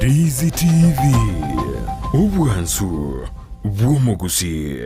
Ndizi TV, obwansu bw'omogusii.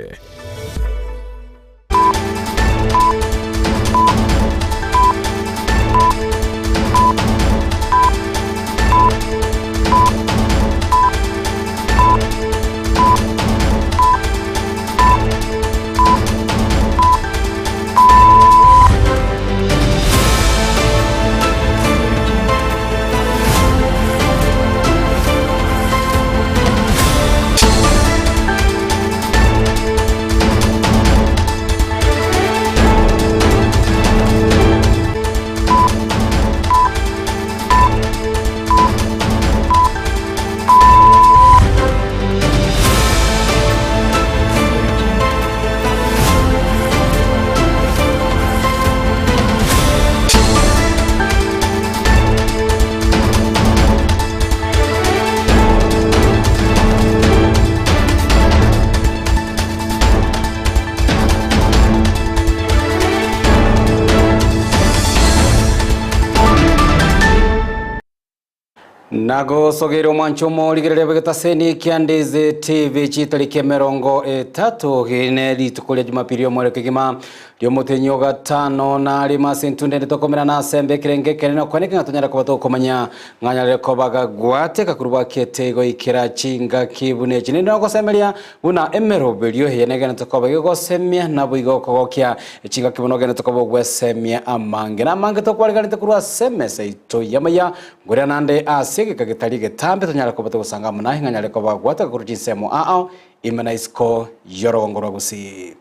Nagosogeire omwancho omorigereria bw'egetaseni kia Ndizi TV chitariki emerongo etato ne rituko ria Jumapili omwero kegima riomotenyi o gatano na rimo ase entunde ende tokomerana ase embe ekerenge ekenene okwaneke ng'a tonyare koba tokomanya ng'anyarire koba gagwate kakuru bwakete goikera chingaki buna echi. Ninde nogosemeria buna emeroberio eye negenete koba egegosemia naboigo okogokia chingaki buna ogenete koba ogwesemia amange na amange tokwariganete korwa ase emesa yaito y'amaya Ngoria naende ase egeka getari egetambe tonyare koba togosanga amo naye ng'a nyare koba gwateka korwa chinsemo ao ime na isiko y'orogongo rwa Gusii.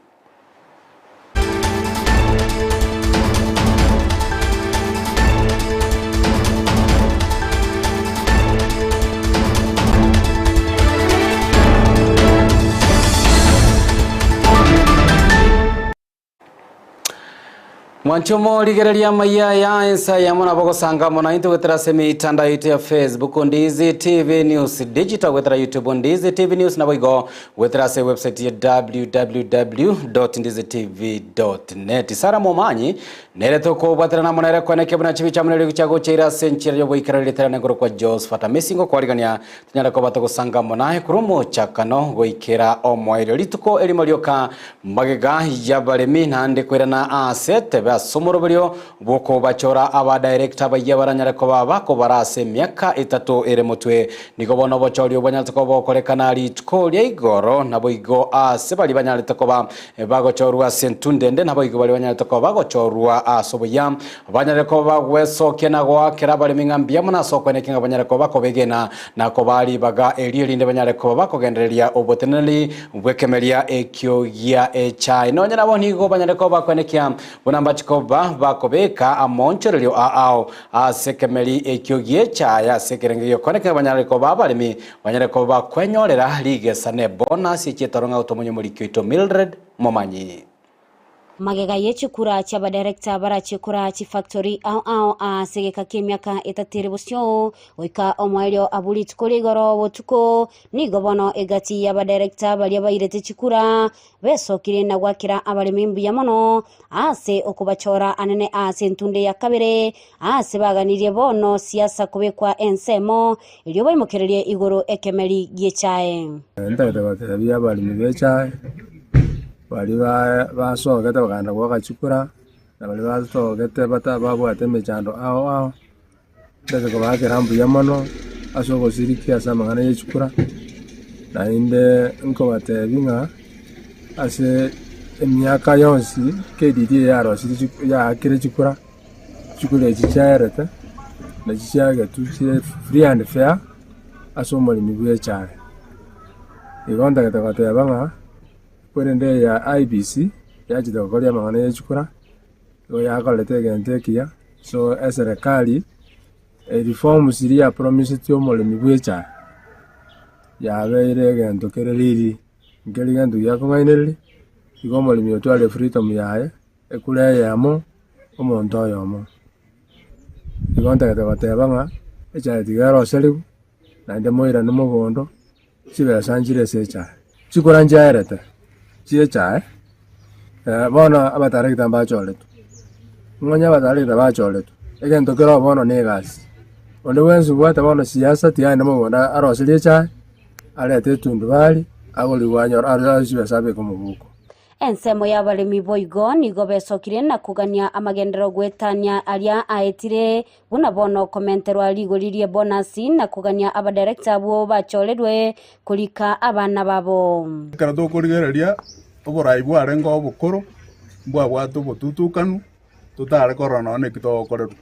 Mwanche omorigereria amaiya aya ensa eyemo nabo ogosanga amo naintwe goetera ase emitandao yaito ya Facebook Ndizi TV News Digital goetera YouTube Ndizi TV News naboigo goetera ase ewebsite ya www.ndizitv.net. Sarah Momanyi nere tokobwaterana amo nere kweneke buna chibicha amo neriogi chiagocheire ase enchera y'oboikeranu riterane igoro kwa Josephat Amisi ngokwarigania Tonyare koba togosanga amo naye korwa omochakano goikera omoerio. Rituko erimo rioka magega y'abaremi naende koirana aase etebe ase omoroberio bw'okobachora abadirector abayia baranyare koba bakobara ase emiaka etato ere motwe. Nigo bono obochori obwo bwanyarete koba bogokorekana rituko ria igoro, naboigo aase baria banyarete koba bagochorwa ase entunda ende, naboigo baria banyarete koba bagochorwa ase obuya. Banyare koba bagwesokia na goakera abaremi ng'a mbuya mono ase okweneki ng'a banyare koba bakobegena na kobaa ribaga erio erinde banyare koba bakogendereria oboteneneri bw'ekemeria ekio gia echae. Nonya nabo nigo banyare koba bakwenekia buna mbache koba bakobeka amoonchorerio ao ase ekemeri ekio gi'echae ase ekerengo gi'okweneki ng'a banyare koba abaremi banyare koba bakwenyorera rigesa ne bonus echietoro ng'a otomonye omoriki oito Mildred Momanyi. Magega ye chikura chi'abadirector barachie koraa chifactory ao ao ase egeka ki'emiaka etato ere bosio, goika omoerio abwo rituko ria igoro botuko, nigo bono egati y'abadirector baria bairete chikura besokire na goakera abaremi mbuya mono ase okobachora anene ase entunde ya kabere ase baganirie bono siasa kobekwa ensemo erio baimokererie igoro ekemeri gi'echae. Ntagete gotebia abaremi b'echae. Baria basogete bakagenda goaka chikura, na baria basogete babwate emechando ao ao, ntagete kobaakera mbuya mono ase ogoshiriki ase amang'ana ya chikura, naende nkobatebia ng'a ase emiaka yonsi KDD yarosirie chi yaakire chikura, chikura echi chiaerete, nachi chiagetwe chire free and fair ase omoremi bwa echae. Igo ntagete goteba ng'a. Korende eya IEBC yachete gokoria amang'ana ye chikura, igo yakorete egento ekiya, so eserekari ereforms chiria yapromisetie omoremi bwa echae, yabeire egento kere riri, nkeri gento giakong'ainereria, igo omoremi otware efreedom yaye, ekura eyemo, omonto oyomo. Igo ntagete goteba ng'a echae tiga eroserigwe, naende moirane mogondo. Chibesa nchire ase echae, chikura nchiaerete chi'echae, bono abataregita mbachoretwe, ng'onye abataregita bachoretwe, egento kere oo bono na egasi. Onde bwensi obwate bono siasa tiga aende mogondo aroserie echae, arete etundubari, agorigwe anyore arore chibesa abeke omobuko. Ensemo y'abaremi boigo nigo besokire na kogania amagenderero goetania aria aetire, buna bono komenterwa rigori ri'ebonasi na kogania abadirector abwo bachorerwe korika abana babo. Ekero tokorigereria oborai bwarenge obokoro, mbwabwate obotutukanu, totare korora nonya neki togokorerwa.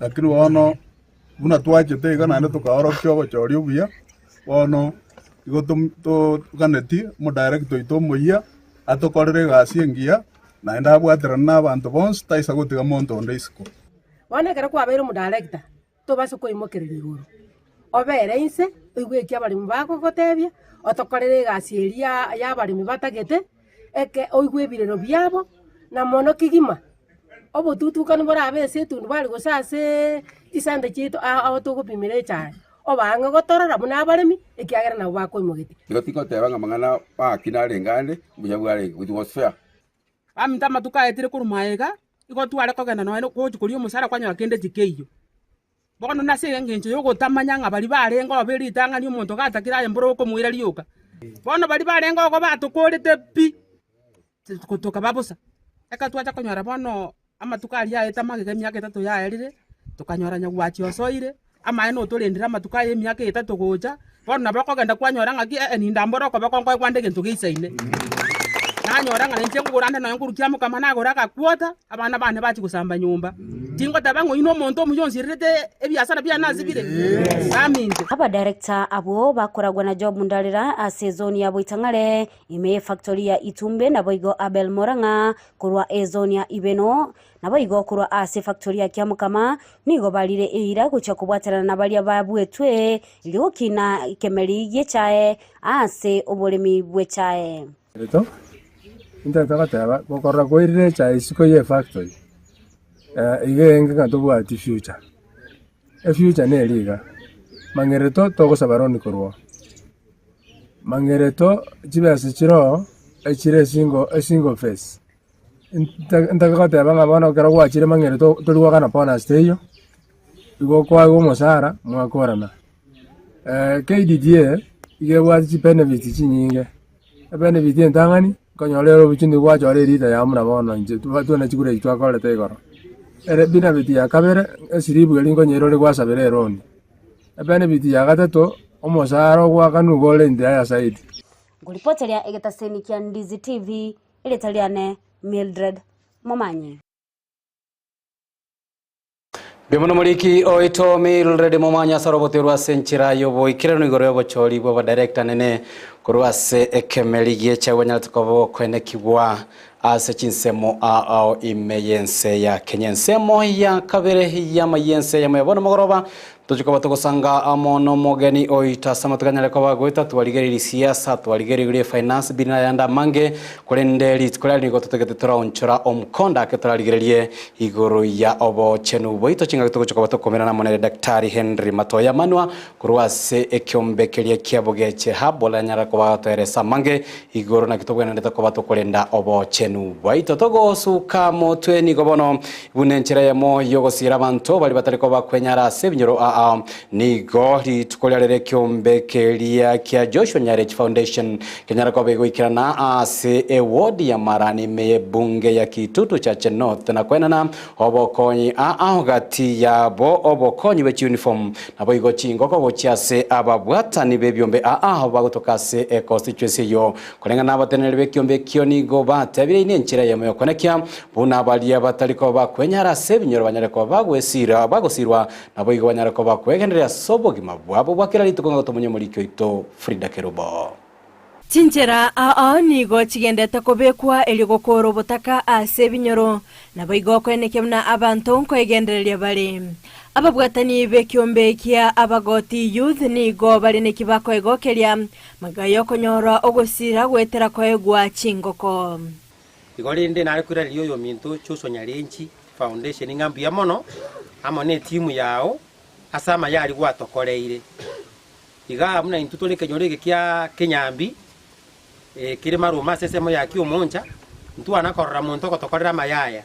Lakini bono buna twachete iga naende tokaorokia obochori obuya, bono igo toganeti omodirector oito omoyia atokorere egasi engiya, naende abwaterane na abanto bonsi taisa gotiga monto onde isiko. Bono ekero kwabeire omodirector, tobasa koimokereria igoro, obere inse, oigwe eki abaremi bagogotebia, otokorere egasi eria y'abaremi batagete, eke oigwe ebirero biabo, na mono kegima, obotutukanu borabe ase etundubari gose aseeee chisente chiaito ao ao togopimera echae, obaang'e gotorora buna abaremi, ekiagera nabo bakoimogetie. Igo tingoteba ng'a amang'ana maaki narenge ande, mbuya bwarenge, it was fair. Baminto amatuko aetire korwa magega, igo tware kogenda nonya gochia koria omosara kwanyora kende tikeiyo. Bono nase engencho y'ogotamanya ng'a baria barenge oo be ritang'ani omonto gatakire aye mboro okomoira rioka. Bono baria barenge oo batokorete pi, tokaba bosa. Ekero twacha konyora bono amatuko aria aete magega emiaka etato yaerire, tokanyora nyagwachi osoire, amaene otorendire amatuko aya emiaka etato gocha, bono nabo okogenda kwanyora ng'aki eh ninda mbore okoboko nkoe kwande egento geisaine. Nanyora ng'a ninche nkogora ande nonya nkorukia mokama nagora agakwota, abana bane bachia gosamba nyomba. Tingoteba ng'a oyio na omonto omuya onsirerete ebiasara biane nasibire, baminto. Abadirector abwo bakoragwa na Job Ndarira ase ezoni ya Boitang'are, ime y'efactory ya Itumbe naboigo Abel Morang'a korwa ezoni ya Ibeno Naboigo korwa ase efactori ya Kiamokama nigo barire eira gochia kobwaterana na baria babuetwe erio gokina ekemeri gi'echae ase oboremi bw'echae. Rito, intagete goteba, gokorora koirire echae isiko ye efactory, iga enge ng'a tobwati future. Efuture neri iga, mang'ereto togosaba loan korwa oo, mang'ereto chibesa chire oo, echire esingle esingle face. Ntake goteba ng'a bono ekero gwachire mang'ina tori goakana bonus teiyo, igo okoegwa omosara mwakorana. KDDA iga ebwate chibenefits chinyinge, ebenefit entang'ani, okonyora ere obochenu gwachora erida yao buna bono inche twena chikura echi twakorete igoro. Ere benefit ya kabere, esiribu eria nkonyeira ore gwasabera eroni. Ebenefit ya gatato, omosara ogoakanwa igo ore in the higher side. Nkoripoteria egetaseni kia Ndizi TV, Erieta riane Mildred Momanyi. Mbuya mono moriki oito Mildred Momanyi ase oroboterwa ase enchera y'oboikeranu igoro y'obochori bw'abadirector nene korwa ase ekemeri gi'echae banyarete koba bokoenekigwa ase chinsemo ao ime y'ense ya Kenya. Ensemo ya kabere y'amayense eyemo ya bono mogoroba Tochie koba togosanga amo nomogeni oito ase amatuko anyare koba agoeta, twarigereiri siasa, twarigereiri efinance bill na ayande amange, korende rituko riaria nigo totagete toraonchora omokondo ake torarigererie igoro ya obochenu bwaito chingaki togochia koba tokomerana amo nere Daktari Henry Matoya Manua korwa ase ekiombe keria kia Bogeche Hub oranyare koba agotoeresa amange igoro naki tobwenerete koba tokorenda obochenu bwaito. Togosuka motwe nigo bono Buna enchera eyemo y'ogosiira abanto baria batari koba kwenyara ase ebinyoro aa, nigo rituko riarero ekiombe keria kia Joshua Nyarech Foundation kenyara koba egoikerana ase eward ya Marani ime y'ebunge ya Kitutu Chache North na koenana obokonyi aa gati yabo obokonyi bwe chiuniform naboigo chingoko gochia ase ababwatani b'ebiombe aa bagotoka ase econstituency eyio. Koreng'ana nabateneneri b'ekiombe ekio nigo batebire nenchera eyemo y'okonekia Buna baria batari koba bakwenyara ase ebinyoro banyare koba bagwesira bagosirwa, naboigo banyare koba bakwegendereria ase obogima bwabo bwa kera rituko ng'a gotomonya omoriki oito Frida Kerubo. Chinchera ao nigo chigendete kobekwa erio gokoora obotaka ase ebinyoro, naboigo koenekia buna abanto nkoegendereria bare. Ababwatani b'ekiombe kia Abagoti Youth nigo bare neki bakoegokeria magega y'okonyora ogosira goetera koegwa chingoko. Igo rende nare koiraneria oyominto Joshua Nyarenchi Foundation ng'a mbuya mono amo netimu yao ase amaya aria gwatokoreire. Igaa buna intwe tore ekenyoro eke kia Kenyambi kere Maruma ase ensemo ya Kiomoncha, ntwana korora monto ogotokorera amaya aya.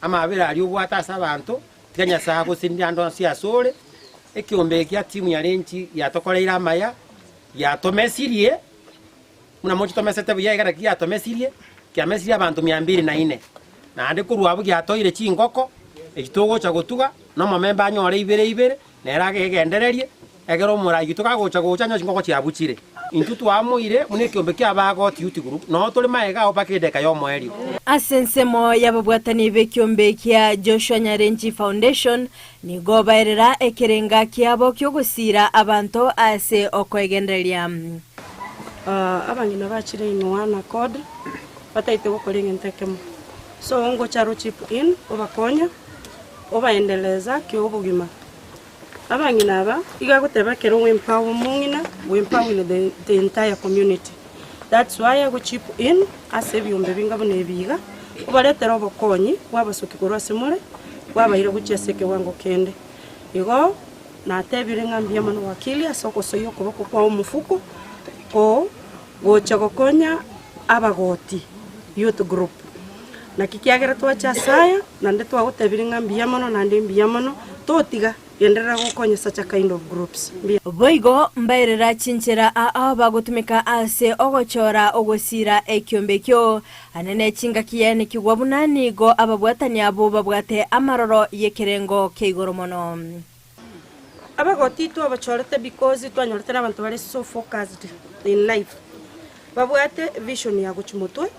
Amabera aria obwate ase abanto, tiga Nyasae agosenire ande onsi asore. Ekiombe ekia timu Nyarenchi giatokoreire amaya, giatomesirie, buna moche tomesete buya iga naki giatomesirie, kiamesirie abanto mia mbili na ine. Naende korwa abwo giatoire chingoko, echi togocha gotuga, na omomemba anyore ibere ibere, nere agegendererie, ekero omorai oito kagocha gocha anyore chingoko chiabuchire. Intwe twamoire buna ekiombe ki'abagooti youth group, noo tore magega agwo mpaka edeka y'omoerio. Ase ensemo y'ababwatani b'ekiombe kia Joshua Nyarenchi Foundation, nigo baerera ekerenga kiabo ki'ogosiira abanto ase okoegendereria. Abang'ina bachire in one accord bataete gokora egento ekemo. So ngocha aro chip in obakonya, obaendeleza kiobogima. Abang'ina aba iga agoteba ekero we empower omong'ina, we empowering the the entire community. That's why ago chip in ase ebiombe binga buna ebi iga, obaretere obokonyi bwabasokia korwa ase more, bwabaira gochia ase ekewango kende. Igo natebire ng'a mbuya mono wakili ase ogosoyia okoboko kwao omofuko, ko gocha gokonya abagoti youth group. Naki kiagera twacha ase aya, naende twagotebirie ng'a mbuya mono naende mbuya mono, totiga, genderera gokonya such a kind of groups. Mbuya. Boigo mbairera chinchera aa bagotumeka ase ogochora ogosiira ekiombe ekio. Anene chingaki yaenekigwa buna nigo ababwatani abwo babwate amaroro y'ekerengo kia igoro mono. Abagoti twabachorete because twanyorete nabanto bare so focused in life, babwate vision ya gochia motwe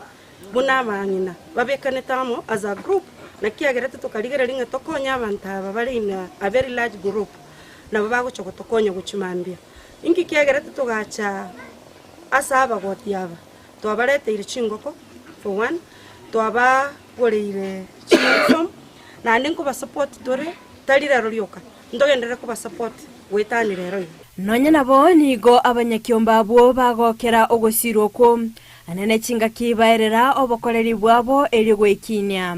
buna abang'ina babekanete amo as a group, naki kiagerete tokarigereria ng'a tokonye abanto aba bare in a very large group, nabo bagocha gotokonya gochia mambia. Inki kiagerete togacha ase abagoti aba? Twabareteire chingoko for one, twabagoreire chiuniform, naende nkobasupport tore, tari rero rioka, ntogenderere kobasupport goetania rero iga. Nonya nabo nigo abanyakiombe abwo bagokera ogosiirwa okwo, anene chingaki baerera obokoreri bwabo erio gwekiinia.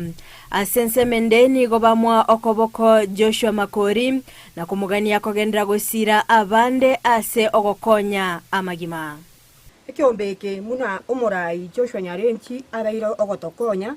Ase ensemo ende nigo bamoa okoboko Joshua Makori, na komogania kogenderera gosiira abande ase ogokonya amagima. Ekeombe eke buna omorai Joshua Nyarenchi abeire ogotokonya,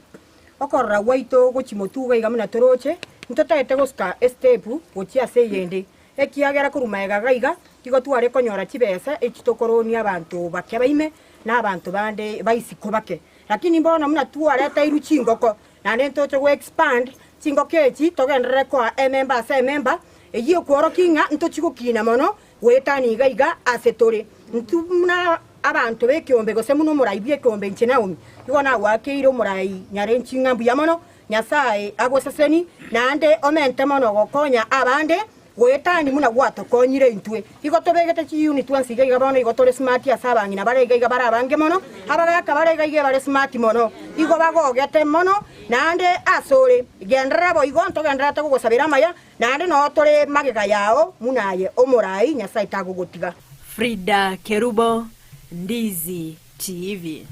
okorora gwaito gochia motuga iga buna toroche, ntotagete gosuka estep gochia ase eyende, ekiagera korwa magega iga iga tigo tware konyora chibesa echi tokoronia abanto bake baime na abanto bande ba isiko bake. Lakini bono buna twareteirwe chingoko naende ntoche go expand chingoko echi togenderere koa emember ase emember, eyio ekworokia ng'a ntochi gokina mono Goetania iga iga ase tore, intwe buna abanto b'ekeombe, gose buna omorai bw'ekeombe inche Naomi, igo nagoakeire omorai nyarenchi ng'a mbuya mono, Nyasae agoseseni, naende omente mono gokonya abande, goetania buna gwatokonyire intwe. Igo tobegete chiunit twensi iga iga bono igo tore smart ase abang'ina bare iga iga bare abange mono, abagaka bare iga iga bare smart mono, igo bagogete mono, naende asore, genderera boigo, ntogendererete gogosabera amaya, Naende noo tore magega yao buna aye omorai, Nyasae tagogotiga. Frida Kerubo, Ndizi TV.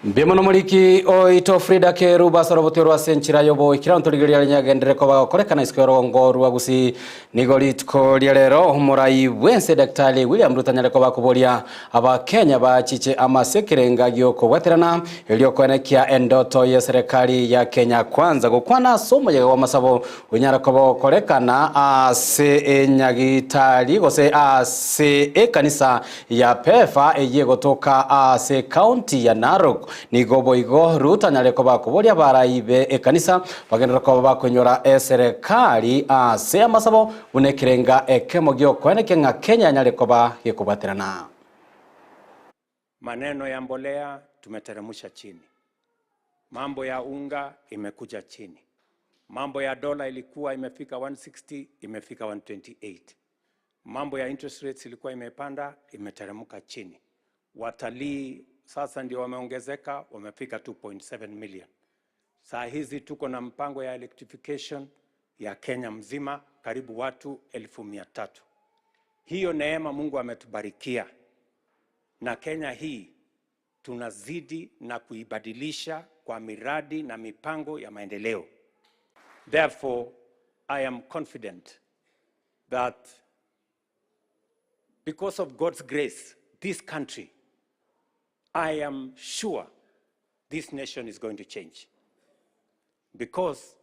Mbuya mono moriki oito Frida Kerubo ase oroboti orwo ase enchera y'oboikera ntorigereria rinyagenderere koba gokorekana isiko y'orogongo rwa Gusii. Nigo rituko ria rero omorai bw'ense Daktari William Ruto anyare koba akoboria Abakenya bachiche amase ekerenga gi'okobwaterana erio koenekia endoto y'eserekari ya Kenya Kwanza gokwana ase omoyega bw'amasabo onyare koba ogokorekana ase enyagitari gose ase ekanisa ya Pefa eyio egotoka ase ekaunti ya Narok. Nigo boigo Ruto anyare koba akoboria abarai be ekanisa bagenderere koba bakoinyora eserekari ase amasabo Buna ekerenga ekemo gi'okoenekia ng'a Kenya yanyare koba gekobwaterana. Maneno ya mbolea tumeteremsha chini, mambo ya unga imekuja chini, mambo ya dola ilikuwa imefika 160 imefika 128, mambo ya interest rates ilikuwa imepanda imeteremka chini, watalii sasa ndio wameongezeka wamefika 2.7 million. Saa hizi tuko na mpango ya electrification ya Kenya mzima karibu watu 300,000. Hiyo neema Mungu ametubarikia, na Kenya hii tunazidi na kuibadilisha kwa miradi na mipango ya maendeleo. Therefore, I am confident that because of God's grace, this country, I am sure this nation is going to change. Because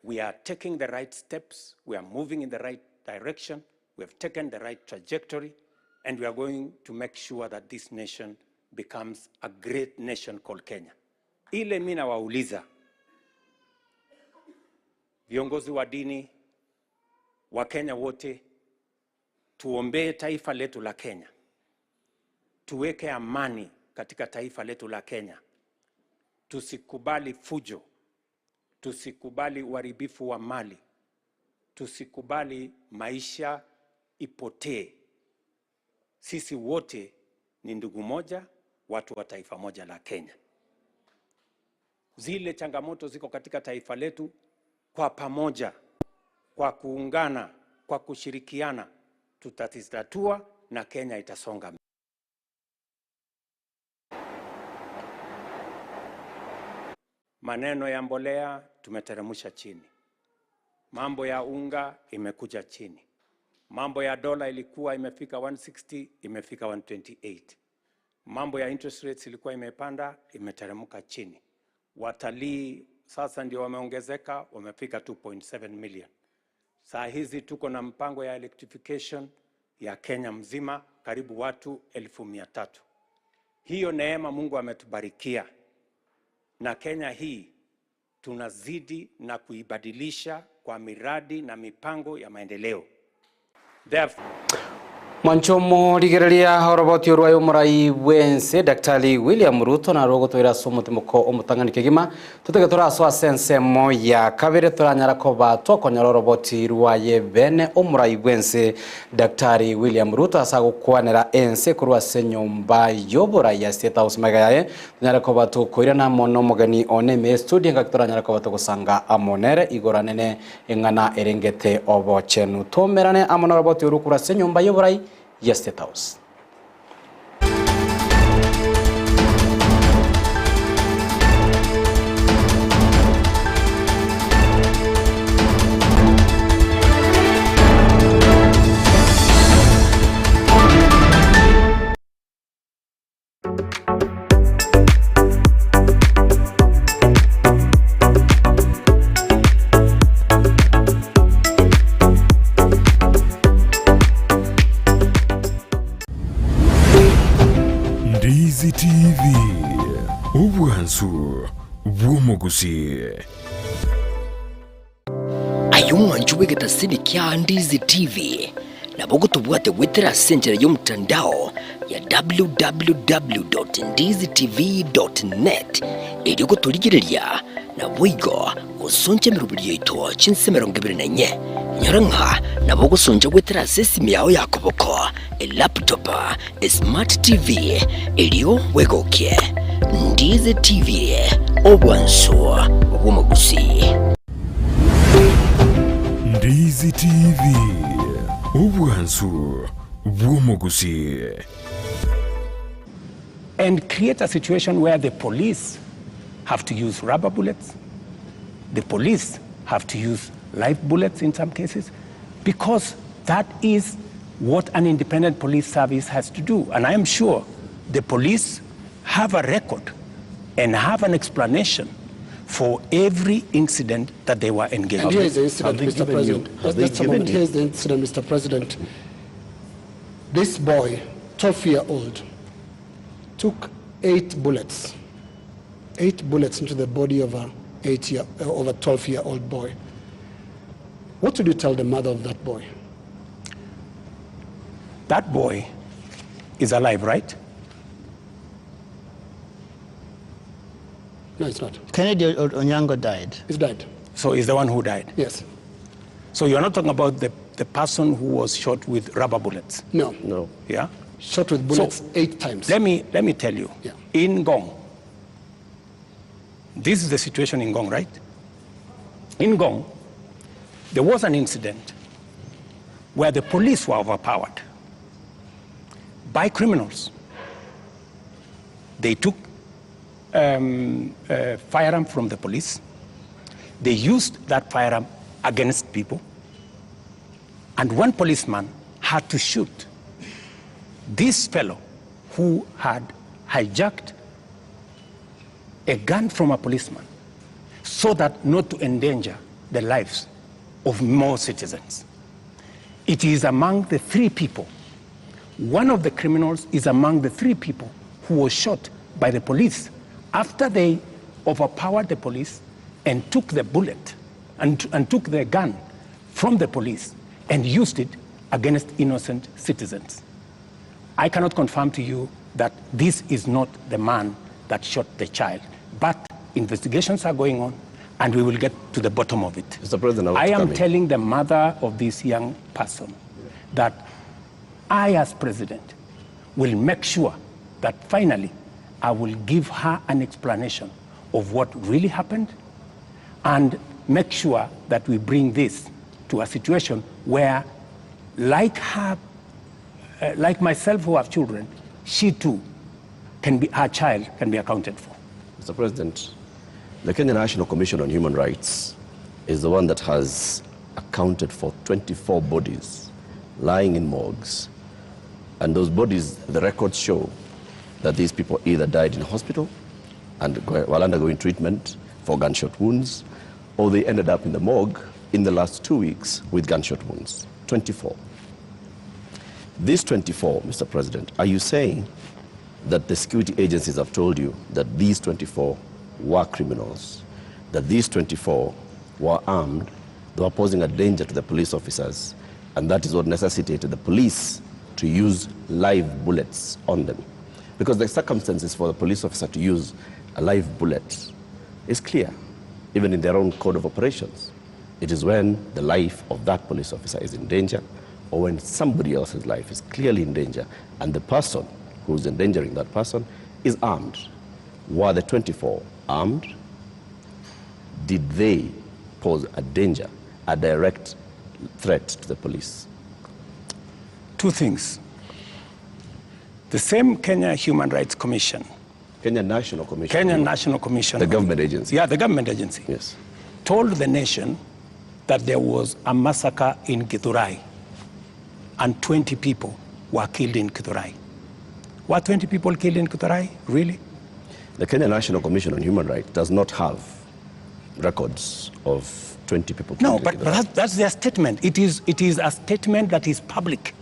We are taking the right steps, we are moving in the right direction, we have taken the right trajectory, and we are going to make sure that this nation becomes a great nation called Kenya. Ile mi nawauliza viongozi wa dini, Wakenya wote, tuombee taifa letu la Kenya, tuweke amani katika taifa letu la Kenya, tusikubali fujo, tusikubali uharibifu wa mali, tusikubali maisha ipotee. Sisi wote ni ndugu moja, watu wa taifa moja la Kenya. Zile changamoto ziko katika taifa letu, kwa pamoja, kwa kuungana, kwa kushirikiana, tutazitatua na Kenya itasonga. Maneno ya mbolea tumeteremsha chini, mambo ya unga imekuja chini, mambo ya dola ilikuwa imefika 160 imefika 128, mambo ya interest rates ilikuwa imepanda imeteremka chini, watalii sasa ndio wameongezeka, wamefika 2.7 million. Saa hizi tuko na mpango ya electrification ya Kenya mzima, karibu watu 300,000. Hiyo neema Mungu ametubarikia na Kenya hii tunazidi na kuibadilisha kwa miradi na mipango ya maendeleo. Therefore, Mwanchomo rigereria oroboti orwa omorai bwense Daktari William Ruto narwo gotwira ase omotemoko omotang'ani kegima totege torasoa ase ensemo ya kabere toranyara koba twakonyora oroboti rwaye bene omorai bwense Daktari William Ruto ase agokwanera ense korwa ase enyomba ya oborai ya State House magega yaye tonyare koba tokoirana mono omogeni one ime studio ngaki toranyara koba togosanga amo nere igoro anene eng'ana erengete obochenu tomerane amo na oroboti oru korwa ase enyomba ya oborai ya State House. Ndizi TV, obwansu bw'omogusi. Aye omwancho bw'egetasini kia Ndizi TV, nabo ogotobwate goetera ase enchera y'omotandao ya www.ndizitv.net erio gotorigereria naboigo gosoncha emeroberi yaito chinse 24. Inyora ng'a nabo ogosoncha goetera ase esimi yao ya koboko, elaptop, esmart TV, erio bwegokie. Ndizi TV, obwansu bw'omogusii. Ndizi TV, obwansu bw'omogusii. And create a situation where the police have to use rubber bullets, the police have to use live bullets in some cases, because that is what an independent police service has to do. And I am sure the police have a record and have an explanation for every incident that they were engaged And in. here is the incident, Mr. President. Just a moment. Here is the incident, Mr. President. This boy, 12-year-old, took 8 bullets, 8 bullets into the body of a 8-year, of a 12-year-old boy. What would you tell the mother of that boy? That boy is alive, right? No, it's not. Kennedy Onyango died. He's died. So he's the one who died? Yes. So you're not talking about the person who was shot with rubber bullets? No. No. Yeah? Shot with bullets 8 times. Let me tell you, in Ngong, this is the situation in Ngong, right? In Ngong, there was an incident where the police were overpowered by criminals. They took a firearm from the police. They used that firearm against people. And one policeman had to shoot this fellow who had hijacked a gun from a policeman so that not to endanger the lives of more citizens. It is among the three people. One of the criminals is among the three people who was shot by the police after they overpowered the police and took the bullet and, and took the gun from the police and used it against innocent citizens. I cannot confirm to you that this is not the man that shot the child, but investigations are going on and we will get to the bottom of it. Mr. President, I I want to am come in. telling the mother of this young person that I, as president, will make sure that finally I will give her an explanation of what really happened and make sure that we bring this to a situation where, like her, like myself who have children, she too can be, her child can be accounted for. Mr. President, the Kenya National Commission on Human Rights is the one that has accounted for 24 bodies lying in morgues. And those bodies, the records show that these people either died in hospital and while undergoing treatment for gunshot wounds, or they ended up in the morgue in the last 2 weeks with gunshot wounds. 24. These 24, Mr. President, are you saying that the security agencies have told you that these 24 were criminals, that these 24 were armed, they were posing a danger to the police officers, and that is what necessitated the police to use live bullets on them? Because the circumstances for the police officer to use a live bullet is clear, even in their own code of operations. It is when the life of that police officer is in danger or when somebody else's life is clearly in danger and the person who's endangering that person is armed. Were the 24 armed? Did they pose a danger, a direct threat to the police? Two things. The same Kenya Human Rights Commission. Kenya National Commission. Kenya National Commission. The government agency. Yeah, the government agency. Yes. Told the nation that there was a massacre in Githurai and 20 people were killed in Githurai. Were 20 people killed in Githurai? Really? The Kenya National Commission on Human Rights does not have records of 20 people killed No, in but Githurai. that's their statement. It is a statement that is public,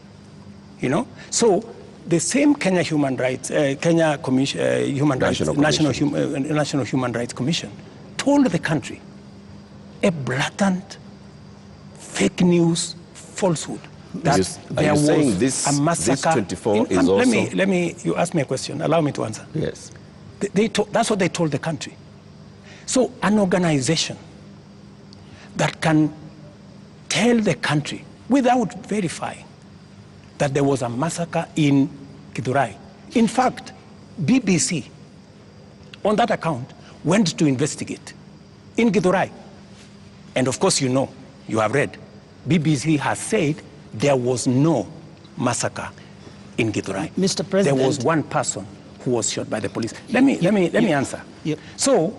you know? So the same Kenya Human Rights, Kenya Commission, Human National Rights, National, Commission. National Human Rights Commission told the country a blatant fake news falsehood that Are there you was saying this- a this massacre. 24 in- is let me, also- let me, you asked me a question, allow me to answer. Yes. That's what they told the country. So an organization that can tell the country without verifying that there was a massacre in Githurai. In fact, BBC, on that account, went to investigate in Githurai. And of course, you know, you have read, BBC has said there was no massacre in Githurai. Mr. President. There was one person who was shot by the police. Let me answer. So,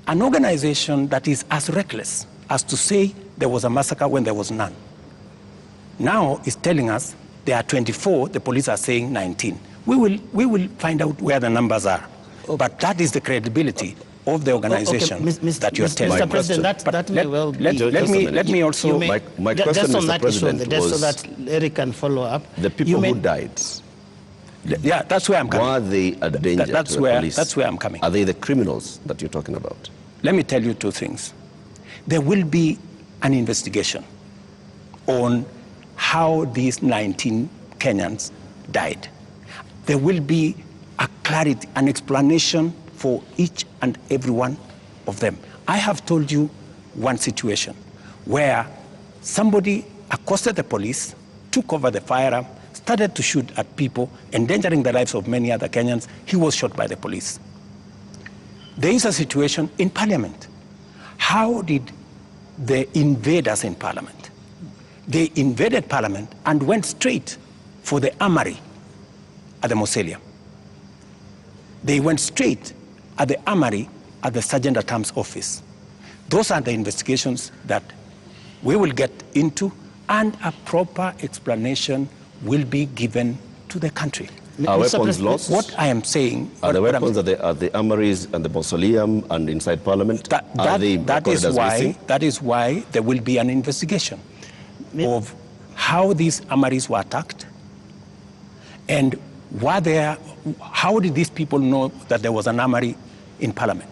an organization that is as reckless as to say there was a massacre when there was none, now is telling us there are 24, the police are saying 19. We will find out where the numbers are. But that is the credibility of the organization Okay, that you're telling. Mr. President, But that may well be. let me also... You may- My question, just on Mr. that issue on the President, death, so was that Eric can follow up. the people You may- who died. Yeah, that's where I'm coming. Were they a danger that's to the where- police? that's where I'm coming. Are they the criminals that you're talking about? Let me tell you two things. There will be an investigation on how these 19 Kenyans died. There will be a clarity, an explanation for each and every one of them. I have told you one situation where somebody accosted the police, took over the firearm, started to shoot at people, endangering the lives of many other Kenyans. He was shot by the police. There is a situation in parliament. How did the invaders in parliament? They invaded parliament and went straight for the armory at the mausoleum. They went straight at the armory at the Sergeant at Arms office. Those are the investigations that we will get into, and a proper explanation will be given to the country. Are Mr. weapons President, lost? What I am saying... Are the what I'm- weapons at the, at the armories and the mausoleum and inside parliament, are That, they that recorded is as why missing? that is why there will be an investigation of how these armories were attacked and were there, how did these people know that there was an armory in parliament?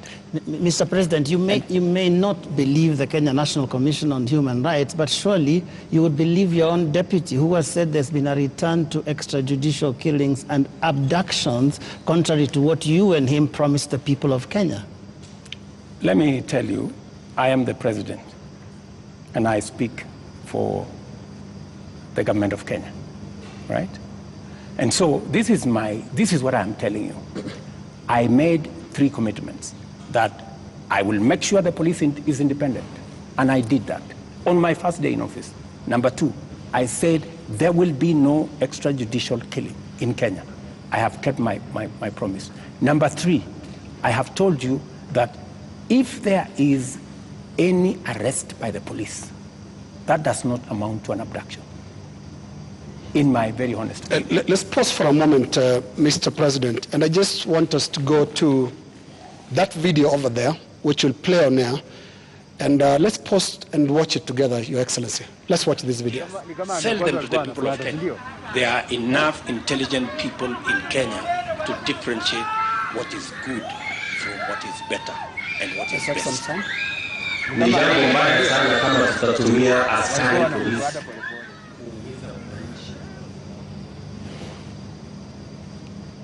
Mr. President, you may, you may not believe the Kenya National Commission on Human Rights, but surely you would believe your own deputy who has said there's been a return to extrajudicial killings and abductions, contrary to what you and him promised the people of Kenya. Let me tell you, I am the president and I speak for the government of Kenya, right? And so this is my this is what I'm telling you. I made three commitments that I will make sure the police in- is independent, and I did that on my first day in office. Number two, I said there will be no extrajudicial killing in Kenya. I have kept my, my, my promise. Number three, I have told you that if there is any arrest by the police, that does not amount to an abduction. In my very honest Let, us pause for a moment, Mr. President, and I just want us to go to that video over there, which will play on air, and let's pause and watch it together, Your Excellency. Let's watch this video. Sell them to the people of Kenya. There are enough intelligent people in Kenya to differentiate what is good from what is better and what is Let's have some best. sound. Ni jambo mbaya sana kama tutatumia askari polisi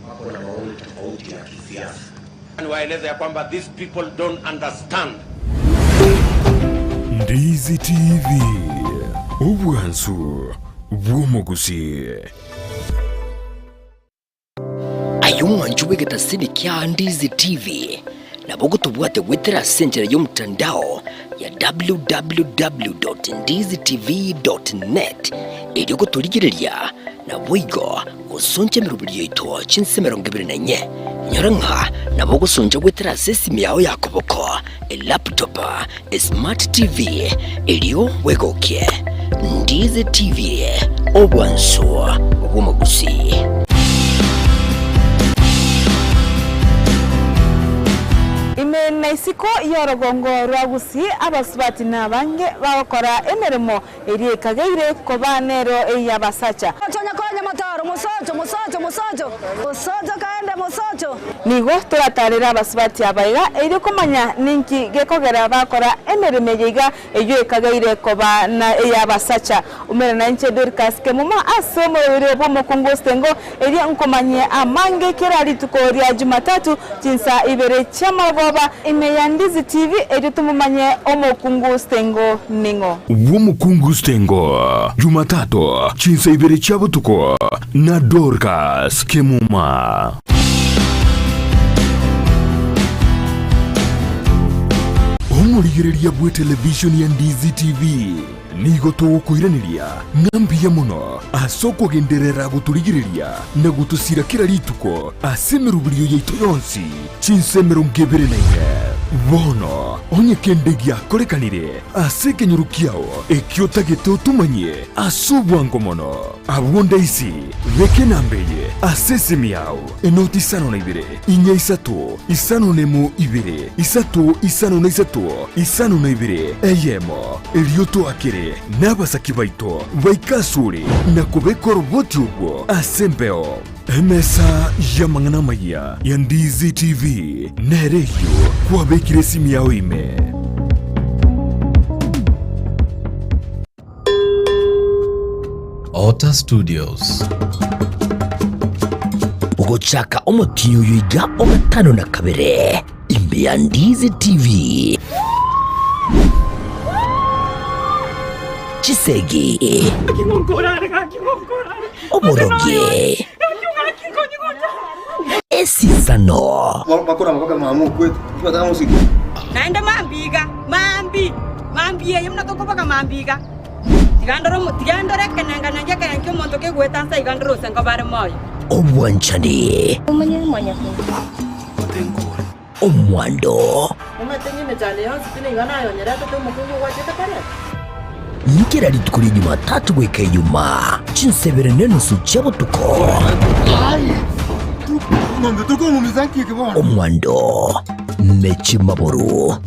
wako na maoni tofauti ya kisiasa. Niwaeleze ya kwamba these people don't understand. Ndizi TV obwansu bw'omugusi Aye omwancho bw'egetasini kia Ndizi TV nabo ogotobwate gwetera ase enchera ya omotandao ya www.ndizitv.net erio ogotorigereria nabo igo gosoncha emeroberi yaito chinse 24 nyora ng'a nabo ogosoncha gwetera ase esimi yao ya koboko elaptop esmart tv erio bwegokie Ndizi TV obwanso bw'omogusi. Ime na isiko y'orogongo rwa Gusii abasubati na abange bagokora emeremo eria ekageire koba nero ey'abasacha. Chonya konya motoro musocho musocho musocho musocho kaende musocho Nigo toratarera abasubati abaiga erio komanya ninki gekogera bakora emeremo eye iga eywo ekageire koba na ey'abasacha. Omere nainche Dorcas Kemuma ase omoroberi bwa omokungu osengo eria nkomanye amange kera rituko ria Jumatatu chinsa ibere chiamagoba ime ya Ndizi TV erio tumumanye omokungu osengo ning'o. Bw'omukungu Stengo Jumatatu chinsa ibere chia botuko na Dorcas Kemuma. Omorigereria bwe televishoni ya Ndizi TV nigo tũgũkwĩranĩria ng'ambia mũno ase okũgenderera gũtũrigĩrĩria na gũtũcira kĩra rituko ase emerũbĩrio yaitũ yonsi chinse 24 bono onye kende gĩakorekanire ase ekenyoro kiao ekio otagete otumanyie ase obwango mono abwo ndaisi beke nambeye ase esimi yao enoti 52 inya 3 5 1 2 3 5 3 5 2 eyemo erio twakire n'abasaki baito baikasure na kubeka oroboti obwo ase embeo emesa ya mang'ana maya ya Ndizi TV nereyo kwabekire esimi yao ime. Otter Studios. Ogochaka omotinyi oyo iga ogatano na kabere imbe ya Ndizi TV chisegi oboroge esisano naende mambiga mambi mambi eye muna tokoboka mambiga tigandoro tigandore kenenga nenge kenenga omonto kegwetansa igandoro osengo bare moyo obwanchani omwando Umetenye mechane yonsi tine igana yonyerete te omokungu gwachete kare. Nkera rituko ria Jumatatu goika Ijumaa, chinsebere nenusu chia botuko. Omwando nechimaburu.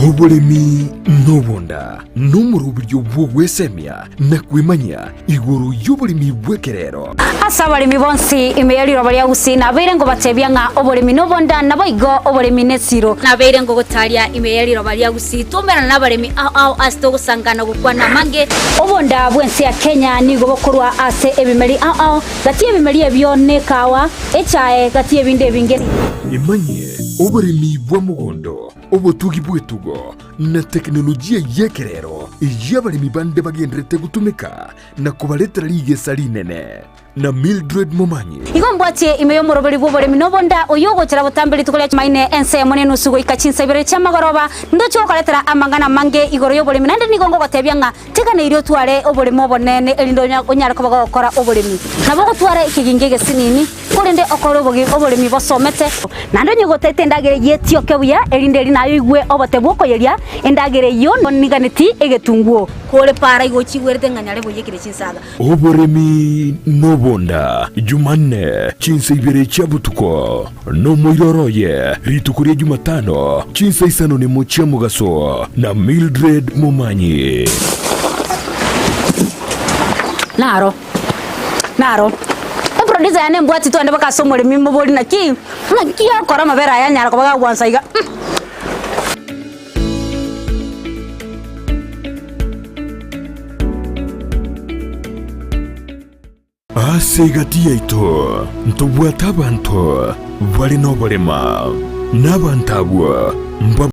Oboremi nobonda nomoroberio bw'ogwesemia na kwemanyia igoro y'oboremi bw'ekerero. Ase abaremi bonsi ime ye riroba ria Gusii nabeire ngobatebia ng'a oboremi nobonda, naboigo oboremi nesiro. Nabeire ngogotaria ime ye riroba ria Gusii twaumerana nabaremi ao ao ase togosangana gokwana amange. Obonda bw'ense ya Kenya nigo bokorwa ase ebimeri ao ao, gati y'ebimeri ebio nekawa, echae, gati y'ebinde ebinge. Emanyie oboremi bwa mogondo, obotugi bw'etugo, na tekinolojia y'ekerero eyio abaremi bande bagendererete gotumeka na kobaretera rigesa rinene. Na Mildred Momanyi. Igo mbwatie ime y'omoroberi bw'oboremi nobonda, oyio ogochera botambe rituko ria Chumaine ensemo nenusu goika chinsa ibere chi'amagoroba, ndoche gokoretera amang'ana amange igoro y'oboremi, naende nigo ngogotebia ng'a teganeirie otware oboremo obonene erinde onyare koba gogokora oboremi. Nabo ogotwara ekegingi egesinini, korende okore oboremi bosomete. Naende onye gotaete endagera eyio etioke buya, erinde eri naye oigwe obote bw'okoyeria endagera eyio niganeti egetunguo. Kore para igo ochigwerete ng'a nyare boiyekire chinsaga. Oboremi nobonda, Jumanne, chinsa ibere chia botuko, nomoiroro oye, rituko ria Jumatano, chinsa isano nemo chia mogaso, na Mildred Momanyi. Naro, naro. Eproducer yane embwati twende mpaka ase omoremi mobori naki, naki akora amabere aya anyara koba gagwansa iga. Ase egati yaito ntobwate abanto bare noborema, na abanto abwo mba.